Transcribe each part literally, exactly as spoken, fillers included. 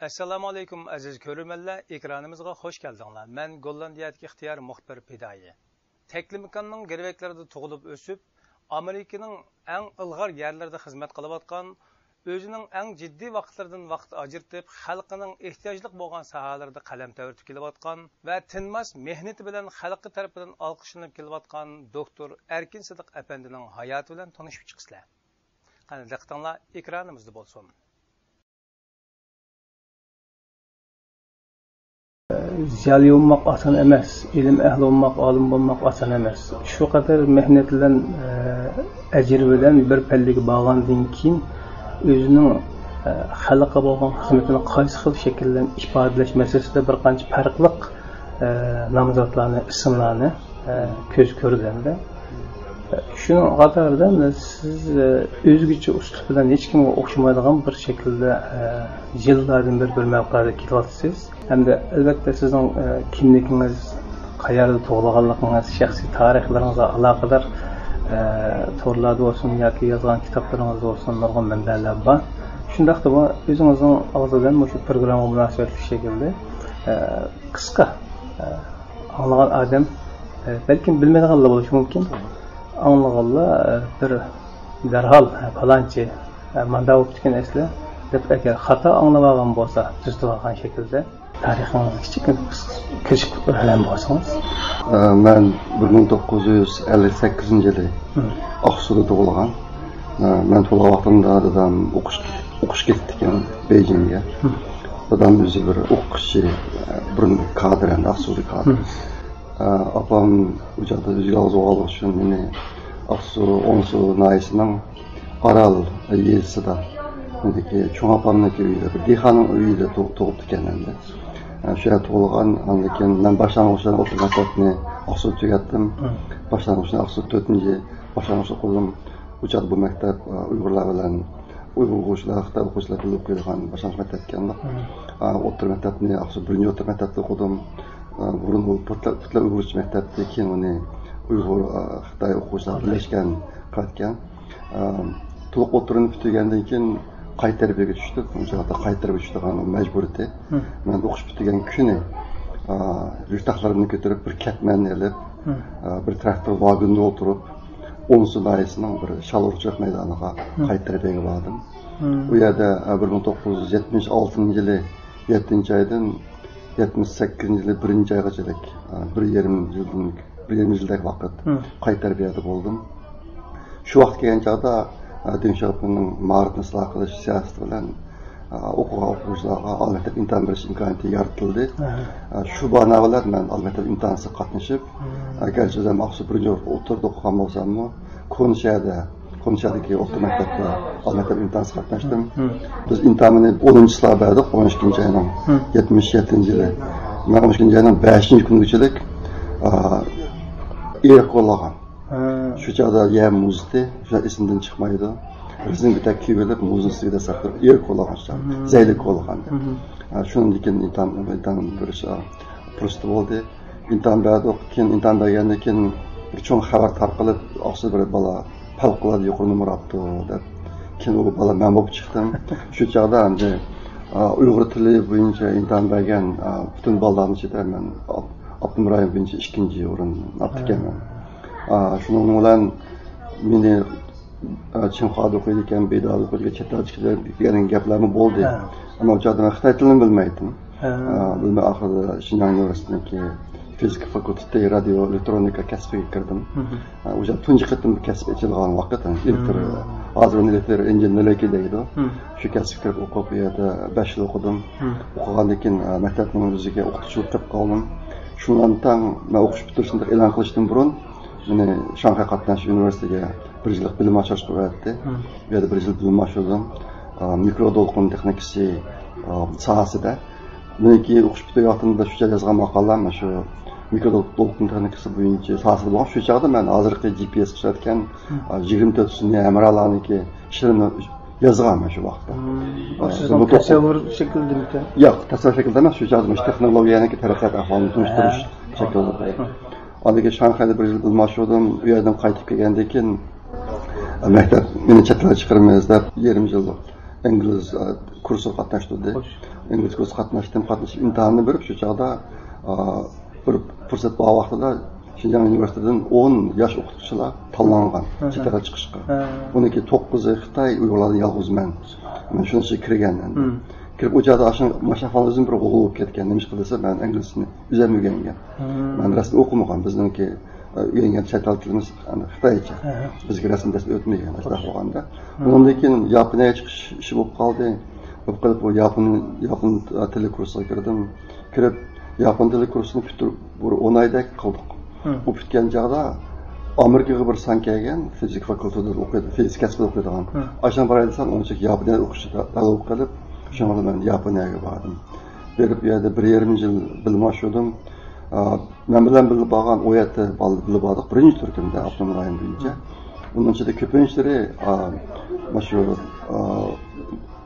ئەسسالامۇ ئەلەيكۇم، ئەزىز كۆرۈرمەنلەر، ئېكرانىمىزغا خوش كەلدىڭلار. مەن گوللاندىيەدىكى ئىختىيار مۇخبىر پىدائىي. تەكلىماكاننىڭ گىرۋەكلىرىدە تۇغۇلۇپ ئۆسۈپ، ئامېرىكىنىڭ ئەڭ ئىلغار يەرلىرىدە خىزمەت قىلىۋاتقان، ئۆزىنىڭ ئەڭ جىددىي ۋاقىتلىرىدىن ۋاقىت ئاجرىتىپ، خەلقىنىڭ ئېھتىياجلىق بولغان ساھەلىرىدە قەلەم تەۋرىتىپ كېلىۋاتقان ۋە تىنماس مېھنىتى بىلەن خەلقى تەرىپىدىن ئالقىشلىنىپ كېلىۋاتقان دوكتور ئەركىن سىدىق ئەپەندىنىڭ ھاياتى بىلەن تونۇشۇپ چىقىسىلەر. قېنى، دىققىتىڭلار ئېكرانىمىزدا بولسۇن. زىيالىي بولماق ئاسان ئەمەس، ئىلىم ئەھلى بولماق، ئالىم بولماق ئاسان ئەمەس. شۇ قەدەر مېھنەت بىلەن، ئە، ئەجىر بىلەن بىر پەللىگە بارغاندىن كېيىن، ئۆزىنىڭ، ئە، خەلققە بولغان خىزمىتىنى قايسى خىل شەكىل بىلەن ئىپادىلەش مەسىلىسىدە بىر قانچە پەرقلىق، ئە، نامزاتلارنى، ئىسىملارنى، ئە، كۆز كۆردى ئەمدى. شۇنىڭ قاتارىدا سىز، ئە، ئۆزگىچە ئۇسلۇب بىلەن ھېچكىمگە ئوخشىمايدىغان بىر شەكىلدە، ئە، يىللاردىن بېرى بىر مەۋقەدە كېلىۋاتىسىز. ھەمدە ئەلۋەتتە سىزنىڭ، ئە، كىملىكىڭىز، قەيەردە تۇغۇلغانلىقىڭىز، شەخسىي تارىخلىرىڭىزغا ئالاقىدار، ئە، تورلاردا بولسۇن ياكى يازغان كىتابلىرىڭىزدا بولسۇن نۇرغۇن مەنبەلەر بار. شۇنداقتىمۇ ئۆزىڭىزنىڭ ئاغزى بىلەن مۇشۇ پروگراممىغا مۇناسىۋەتلىك شەكىلدە، ئە، قىسقا، ئە، ئاڭلىغان ئادەم، ئە، بەلكىم بىلمەيدىغانلار بولۇشى مۇمكىن. ئاڭلىغانلار، ئە، بىر دەرھال، ئە، پالانچى، ئە، ماندا بوپتىكەن ئەسلى دەپ، ئەگەر خاتا ئاڭلىۋالغان بولسا، تۈزىتىۋالغان شەكىلدە تارىخىڭىزغا كىچىككىنە قىسقا كىرىشىپ ئۆتكەن بولسىڭىز. ئە، مەن بىر مىڭ توققۇز يۈز ئەللىك سەككىزىنچى يىلى مم. ئاقسۇدا تۇغۇلغان. ئە، مەن تۇغۇلغان ۋاقتىمدا دادام ئوقۇش، ئوقۇش كېتىپتىكەن بېيجىڭگە. مم. دادام ئۆزى بىر ئوقۇتقۇچى، ئە، بۇرۇن كادىر، ئەمدى ئاقسۇدا كادىر. مم. ئاپام ئۇ چاغدا ئۆزى يالغۇز بولغانلىقى ئۈچۈن مېنى ئاقسۇ، ئونسۇ ناھىيەسىنىڭ ئارال يېزىسىدا، مېنىڭكى چوڭ ئاپامنىڭكى ئۆيىدە، بىر دېھقاننىڭ ئۆيىدە تۇغ-، تۇغۇپتىكەن ئەمدى. شۇ يەردە تۇغۇلغان، ئاندىن كېيىن مەن باشلانغۇچ بىلەن ئوتتۇرا مەكتەپنى ئاقسۇدا تۈگەتتىم. مم. باشلانغۇچنى ئاقسۇدا تۆتىنچى باشلانغۇچ ئوقۇدۇم. ئۇ چاغدا بۇ مەكتەپ، ئۇيغۇرلار بىلەن ئۇيغۇر ئوقۇغۇچىلار، خىتاي ئوقۇغۇچىلار بىللە ئوقۇيدىغان باشلانغۇچ مەكتەپكەن. مم. ئوتتۇرا مەكتەپنى ئاقسۇ بىرىنچى ئوتتۇرا مەكتەپتە ئوقۇدۇم. ئا، بۇرۇن ئۇ پۈتلەر، پۈتلەر ئۇيغۇرچە مەكتەپتە، كېيىن ئۇنى ئۇيغۇر، ئا، خىتاي ئوقۇغۇچىلار بىرلەشكەن قىلىۋەتكەن. ئا، تولۇق ئوتتۇرىنى پۈتتۈرگەندىن كېيىن قايتا تەربىيەگە چۈشتۇق. ئۇ چاغدا قايتا تەربىيەگە چۈشىدىغان مەجبۇرىيىتى. مم. مەن ئوقۇش پۈتتۈرگەن كۈنى، ئا، يۈك تاقلىرىمنى كۆتۈرۈپ، بىر كەتمەننى ئېلىپ، مم. ئا، بىر تىراكتور ۋاگونىدا ئولتۇرۇپ، ئونسۇ ناھىيەسىنىڭ بىر شالۋاقچىلىق مەيدانىغا مم. قايتا تەربىيەگە باردىم. مم. ئۇ يەردە، ئا، بىر مىڭ توققۇز يۈز يەتمىش ئالتىنچى يىلى يەتتىنچى ئايدىن يەتمىش سەككىزىنچى يىلى بىرىنچى ئايغىچىلىك، ئا، بىر يېرىم يىلدىن، بىر يېرىم يىلدەك ۋاقىت مم. قايتا تەربىيەدە بولدۇم. شۇ ۋاقىت كەلگەن چاغدا، ئا، دېڭ شياۋپىننىڭ مائارىپنى ئىسلاھ قىلىش سىياسىتى بىلەن، ئا، ئوقۇغان ئوقۇغۇچىلارغا ئالىي مەكتەپ ئىمتىھان بېرىش ئىمكانىيىتى يارىتىلدى. ئاھا. ئا، شۇ بانا بىلەن مەن ئالىي مەكتەپ ئىمتىھانىغا قاتنىشىپ، مم. ئا، گەرچە ئۆزۈم ئاقسۇ بىرىنچى ئوتتۇرىدا ئوقۇغان بولساممۇ، كونا شەھەردە، كونا شەھەردىكى ئوتتۇرا مەكتەپتە ئالىي مەكتەپ ئىمتىھانىغا قاتناشتىم. مم. بىز ئىمتىھاننى ئونىنچى چىسلاغا بەردۇق، ئون ئىككىنچى ئاينىڭ مم. يەتمىش يەتتىنچى يىلى. مەن ئون ئىككىنچى ئاينىڭ بەشىنچى كۈنىگىچىلىك، ئا، ئېرىق كولىغان. ھە. شۇ چاغدا يەر مۇز ئىدى، شۇ ئېسىمدىن چىقمايدۇ. رېزىنكە ئېتەك كىيىۋېلىپ، مۇزنىڭ ئۈستىگە دەسسەپ تۇرۇپ، ئېرىق كولىغان شۇ چاغدا. مم. زەيلىك كولىغان. مم. ھە، شۇنىڭدىن كېيىن ئىمتىھان، ئىمتىھان بېرىش، ئا، پۇرسىتى بولدى. ئىمتىھان بەردۇق. كېيىن ئىمتىھان بەرگەندىن كېيىن بىر چوڭ خەۋەر تارقىلىپ، ئاقسۇدا بىر بالا پەۋقۇلئاددە يۇقىرى نومۇر ئاپتۇ دەپ. كېيىن ئۇ بالا مەن بولۇپ چىقتىم. شۇ چاغدا ئەمدى، ئا، ئۇيغۇر تىلى بويىچە ئىمتىھان بەرگەن، ئا، پۈتۈن بالىلارنىڭ ئىچىدە مەن ئاپ-، ئاپتونوم رايون بويىچە ئىككىنچى ئورۇن ئاپتىكەنمەن. ئا، شۇنىڭ بىلەن مېنى، ئا، چىڭخۇادا ئوقۇيدىكەن، بېيدادا ئوقۇيدىكەن، چەت ئەلگە چىقىدىكەن دېگەن گەپلەرمۇ بولدى. ھە. ئەمما ئۇ چاغدا مەن خىتاي تىلىنى بىلمەيتتىم. ھە. ئا، بىلمەي ئاخىرىدا شىنجاڭ ئۇنىۋېرسىتېتىنىڭكى فىزىكا فاكۇلتېتى رادىيو ئېلېكترونىكا كەسپىگە كىردىم. مم. ئا، ئۇ چاغدا تۇنجى قېتىم بىر كەسىپ ئېچىلغان ۋاقىت، ئېلېكتر، مم. ھازىر ئۇنى ئېلېكتر ئىنژېنېرلىكى دەيدۇ. مم. شۇ كەسىپكە كىرىپ ئوقۇپ، ئۇ يەردە بەش يىل ئوقۇدۇم. مم. ئوقۇغاندىن كېيىن، ئا، مەكتەپنىڭ ئۆزىگە ئوقۇتقۇچى بولۇپ كىرىپ قالدىم. شۇنىڭ بىلەن تەڭ مەن ئوقۇش پۈتتۈرۈشنى ئېلان قىلىشتىن بۇرۇن مېنى شاڭخەي قاتناش ئۇنىۋېرسىتېتىگە بىر يىللىق بىلىم ئاشۇرۇشقا بەردى. مم. بۇ يەردە بىر يىل بىلىم ئاشۇردۇم. ئا، مىكرو دولقۇن تېخنىكىسى، ئا، ساھەسىدە. مېنىڭكى ئوقۇش پۈتتۈرگەن ۋاقتىمدا شۇ چاغدا يازغان ماقالەم شۇ مىكرو دولقۇن تېخنىكىسى بويىچە ساھەسىدە بولغان. شۇ چاغدا مەن ھازىرقى جى پى ئېس ئىشلەتكەن، مم. ئا، يىگىرمە تۆت سۈنئىي ھەمراھلارنىڭكى ئىشلىرىنى يازغانمەن شۇ ۋاقىتتا. مم. ئا، سىزنىڭ بۇ توققۇز تەسەۋۋۇر شەكلىدىمىكەن؟ ياق، تەسەۋۋۇر شەكلىدە ئەمەس، شۇ چاغدا مۇشۇ تېخنولوگىيەنىڭكى تەرەققىيات ئەھۋالىنى تونۇشتۇرۇش ھە. شەكلىدە. ھە. ئاندىن كېيىن شاڭخەيدە بىر يىل بىلىم ئاشۇردۇم. ئۇ يەردىن قايتىپ كەلگەندىن كېيىن، مەكتەپ مېنى چەت ئەلگە چىقىرىمىز دەپ، يېرىم يىللىق ئىنگلىز، ئە، كۇرسىغا قاتناشتۇردى. خوش. ئىنگلىز كۇرسىغا قاتناشتىم. قاتنىشىپ ئىمتىھاننى بېرىپ، شۇ چاغدا، ئا، بىر پۇرسەت بار ۋاقتىدا شىنجاڭ ئۇنىۋېرسىتېتىدىن ئون ياش ئوقۇتقۇچىلار تاللانغان ھە، ھە. چەت ئەلگە چىقىشقا. ھە. ئۇنىڭ ئىچىدە توققۇزى خىتاي، ئۇيغۇرلاردىن يالغۇز مەن. مەن شۇنىڭ ئىچىگە كىرگەن ئەمدى. ھىم. كىرىپ، ئۇ چاغدا ئاشۇ ماشرەپ ئاپامدىن بىر غۇلغۇلا بولۇپ كەتكەن. نېمىشقا دېسە، مەن ئىنگلىزچىنى ئۆزۈم ئۆگەنگەن. ھىم. مەن رەسمىي ئوقۇمىغان. بىزنىڭكى ئۆگەنگەن چەت ئەل تىلىمىز، يەنى خىتايچە. ئەھە. بىزگە رەسمىي دەرس ئۆتمىگەن، شۇنداق بولغاندا. مم. ئۇنىڭدىن كېيىن ياپونىيەگە چىقىش ئىشى بولۇپ قالدى. بولۇپ قېلىپ، بۇ ياپون، ياپون تىلى كۇرسىغا كىردىم. كىرىپ، ياپون تىلى كۇرسىنى پۈتتۈرۈپ، بىر ئون ئايدەك قىلدۇق. مم. ئۇ پۈتكەن چاغدا ئامېرىكىغا بىر سان كەلگەن، فىزىكا فاكۇلتېتىدا ئوقۇيدۇ، فىزىكا كەسپىدە ئوقۇيدىغان. مم. ئاشۇنداق باراي دېسەم، ئۇنچە ياپونىيەدە ئوقۇشقا تەلەپ قىلىپ، شۇنىڭ بىلەن مەن ياپونىيەگە باردىم. بېرىپ، ئۇ يەردە بىر يېرىم يىل بىلىم ئاشۇردۇم. ئا، مەن بىلەن بىللە بارغان ئون يەتتە بالا بىللە باردۇق، بىرىنچى تۈركۈمدە، ئاپتونوم رايون بويىچە. ئۇنىڭ ئىچىدە كۆپىنچىلىرى، ئا، مۇشۇ، ئا،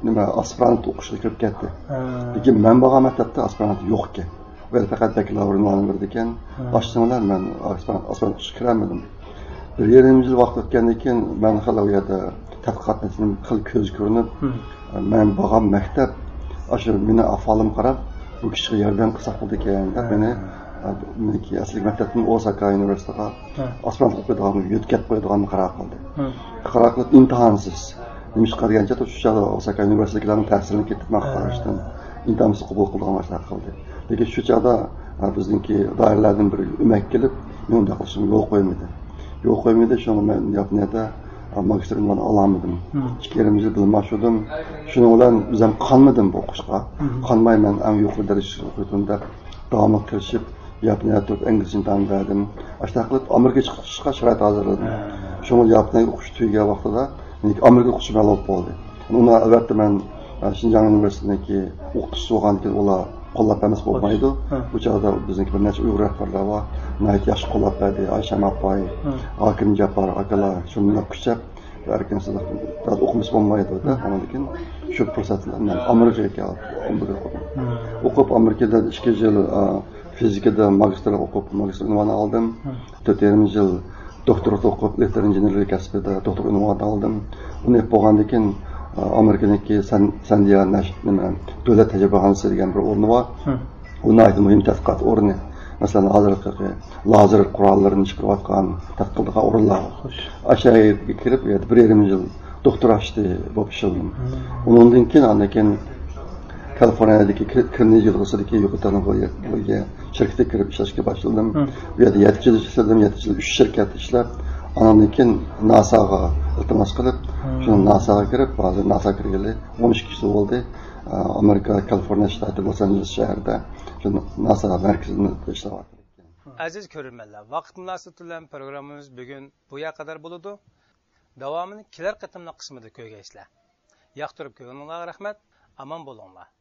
نېمە، ئاسپىرانت ئوقۇشقا كىرىپ كەتتى. ھە. لېكىن مەن بارغان مەكتەپتە ئاسپىرانت يوق ئىكەن. ئۇ يەردە پەقەت بەكلاۋېرنىڭ بىرىدىكەن. ھە. ئاشۇنىڭ بىلەن مەن ئاسپىرانت، ئاسپىرانت ئوقۇشقا كىرەلمىدىم. بىر يېرىم يىل ۋاقىت ئۆتكەندىن كېيىن مەن خېلى ئۇ يەردە تەتقىقات نەتىجىم خېلى كۆزگە كۆرۈنۈپ، مم. مەن بارغان مەكتەپ ئاشۇ مېنىڭ ئەھۋالىمغا قاراپ، بۇ كىشىگە ياردەم قىلساق بولىدىكەن دەپ ھە. مېنى، ئە، مېنىڭكى ئەسلىكى مەكتەپتىن ئوساكا ئۇنىۋېرسىتېتىغا ھە. ئاسپىرانت ئوقۇيدىغان يۆتكەپ قويىدىغاننى قارار قىلدى. ھە. قارار قىلىپ ئىمتىھانسىز. نېمىشقا دېگەن چاغدا شۇ چاغدا ئوساكا ئۇنىۋېرسىتېتىدىكىلەرنىڭ تەسىرىنى كېتىپ مەن ھە. قاراشتىن ئىمتىھانسىز قوبۇل قىلىدىغان مەسلىھەت قىلدى. لېكىن شۇ چاغدا، ئە، بىزنىڭكى دائىرىلەردىن بىرى ئۆمەك كېلىپ، مېنى ئۇنداق قىلىشىمغا يول قويمىدى. يول قويمىدى، شۇڭا مەن ياپونىيەدە، ئە، ماگىستىر ئۇنۋانى ئالالمىدىم. مم. ئىككى يېرىم يىل بىلىم ئاشۇردۇم. شۇنىڭ بىلەن ئۆزۈم قانمىدىم بۇ ئوقۇشقا. مم. قانماي مەن ئەڭ يۇقىرى دەرىجىلىك ئوقۇيتتۇم دەپ داۋاملىق تىرىشىپ، ياپونىيەدە تۇرۇپ ئىنگلىزچە ئىمتىھان بەردىم. ئاشۇنداق قىلىپ ئامېرىكىغا چىقىشقا شارائىت ھازىرلىدىم. ھە. شۇڭا ياپونىيەگە ئوقۇش تۈگىگەن ۋاقتىدا مېنىڭكى ئامېرىكىغا ئوقۇشۇم ھەل بولۇپ قالدى. ئۇنىڭ ئەلۋەتتە مەن، ئە، شىنجاڭ ئۇنىۋېرسىتېتىنىڭكى ئوقۇتقۇچىسى بولغاندىن كېيىن ئۇلار قوللاپ بەرمەسە بولمايدۇ. ھە. بۇ چاغدا بىزنىڭكى بىر نەچچە ئۇيغۇر رەھبەرلەر بار. ناھايىتى ياخشى قوللاپ بەردى. ئايشەم ئاپاي، ھە. ھاكىم جاپپار ئاكىلار شۇنداق كۈچەپ، ئەركىن سىزىق بىراز ئوقۇمىسا بولمايدۇ دە. ئاندىن كېيىن شۇ پۇرسەت بىلەن مەن ئامېرىكىغا كەلدىم، ئامېرىكىغا ئوقۇدۇم. مم. ئوقۇپ، ئامېرىكىدا ئىككى يىل، ئا، فىزىكىدا ماگىستىرلىق ئوقۇپ، ماگىستىر ئۇنۋانى ئالدىم. مم. تۆت يېرىم يىل دوكتورلۇق ئوقۇپ، ئېلېكتر ئىنژېنېرلىكى كەسپىدە دوكتور ئۇنۋانى ئالدىم. ئۇنى ئېلىپ بولغاندىن كېيىن، ئا، ئامېرىكىنىڭكى سان-، ساندىياگو نەش-، نېمە، دۆلەت تەجرىبىخانىسى دېگەن بىر ئورنى بار. مم. بۇ ناھايىتى مۇھىم تەتقىقات ئورنى. مەسىلەن، ھازىرقى لازېر قوراللىرىنى چىقىرىۋاتقان، تەتقىق قىلىدىغان ئورۇنلار. خوش. ئاشۇ يەرگە كىرىپ، ئۇ يەردە بىر يېرىم يىل دوكتورا ئىشى بولۇپ ئىشلىدىم. مم. ئۇنىڭدىن كېيىن، ئاندىن كېيىن كالىفورنىيەدىكى كر-، كىرنېج يىلغىسىدىكى يۇقىرى تېخنولوگىيە شىركىتىگە كىرىپ ئىشلەشكە باشلىدىم. مم. ئۇ يەردە يەتتە يىل ئىشلىدىم، يەتتە يىل ئۈچ شىركەتتە ئىشلەپ، ئاندىن كېيىن ناساغا ئىلتىماس قىلىپ، مم. شۇ ناساغا كىرىپ، ھازىر ناساغا كىرگىلى ئون ئىككى يىل بولدى. ئامېرىكا كالىفورنىيە شتاتى لوس ئانژېلېس شەھىرىدە شۇ ناسا مەركىزىدە ئىشلەۋاتىدىكەن. ئەزىز كۆرۈرمەنلەر، ۋاقىت مۇناسىۋىتى بىلەن پروگراممىمىز بۈگۈن بۇ يەرگە قەدەر بولىدۇ. داۋامىنى كېلەر قېتىملىق قىسمىدا كۆرگەيسىلەر. ياقتۇرۇپ كۆرگىنىڭلارغا رەھمەت، ئامان بولۇڭلار.